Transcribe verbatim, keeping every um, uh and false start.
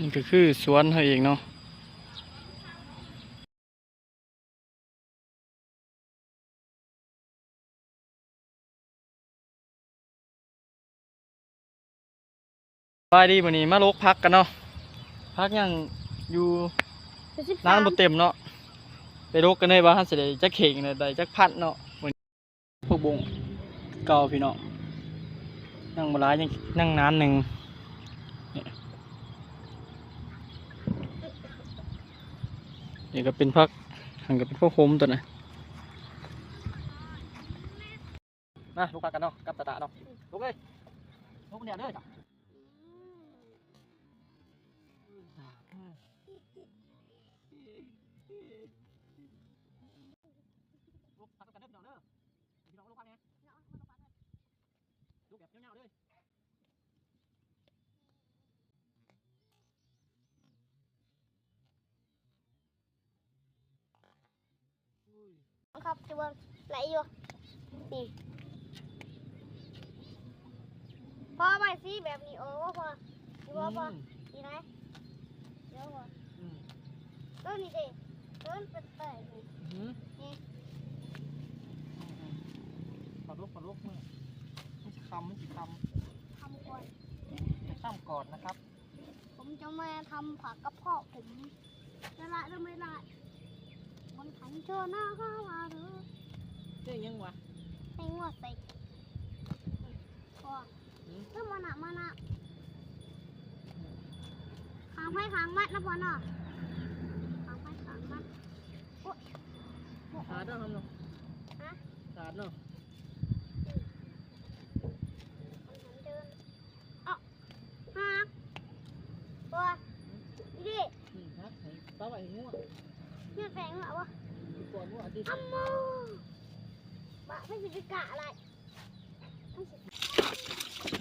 นี่ก็คือสวนเฮาเองเนาะ สบายดี มื้อนี้มาลกผักกันเนาะ ผักยังอยู่ เจ็ดสิบสาม น้ำบ่เต็มเนาะ ไปลกกันเลยว่าเฮาสิได้จักเข่ง ได้จักพันเนาะ มื้อนี้ ผักบุ้งเก่าพี่น้อง ยังบ่หลาย ยัง ยังหนานหนึ่ง นี่ นี่ก็เป็นผัก หั่นก็เป็นผักโขมตัวนะ มาลกผักกันเนาะ กับตาตาเนาะ ลกเลย ลกคนเดียวเด้อจ้ะ ลกผักกันเด้อพี่น้องเด้อ พี่น้องลกผักแหน่ ลกแบบยาวๆเลย ครับ จะเบิ่งไหลอยู่ นี่ พอใบสีแบบนี้ โอ้ พอ ดีบ่พอ อืม ดีไหม เดี๋ยวพอ อืม ต้นนี้เด้ ต้นเป็นเตยนี่ อืม นี่ อืม อืม ขอลุก ขอลุกมือ มันจะคำ มันจะคำ คำก่อน จะคำก่อนนะครับ ผมจะมาทำผักกระเพาะผม จะละหรือไม่ละ คนขันเจอหน้าก็มาดู เรื่องยังวะ ให้งวดใส่ พอ อืม เรื่องมันอะมันอะ ขางไพ่ขางมัดนะพอเนาะ ขางไพ่ขางมัด โอ๊ย สาดเนาะครับเนาะ ฮะ สาดเนาะ คนขันเจอ เอ้า หัก บ่ อีดิ อืม หัก ให้ปลาไหวให้งัว เนี่ยแฝงหัวบ่ ก่อนงัวดิ อ้ำโม บะไม่สิไปกะอะไร มันสิ